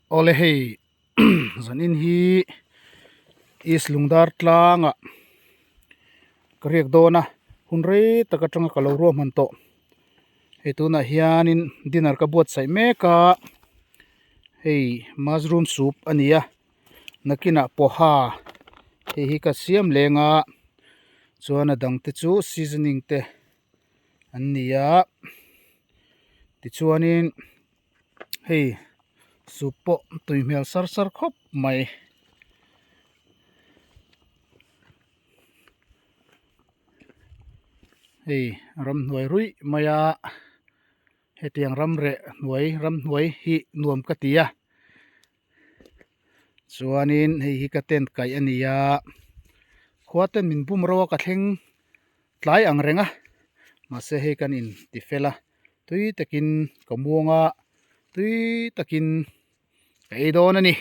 Awle hei zanin hi East Lungdar tlangah ka riak dawn a hun rei tak atanga ka lo ruahman tawh hei tunah hianin dinner ka buatsaih mek a hei mushroom soup a ni a nakinah pawha hei hi ka siam leng a chuan a dang te chu seasoning te an ni a tichuanin. Hei soup pawh tui hmel sar sar khawp mai. Hei ramhnuai ruih mai a hetiang ram reh hnuai ramhnuai hi nuam ka ti a chuanin hei hi ka tent kaih a ni a khua ten min bum ro a ka thleng tlai ang reng a mahse hei kan in ti fel a. Tui takin ka muang a, tui takin ka ei dawn a ni.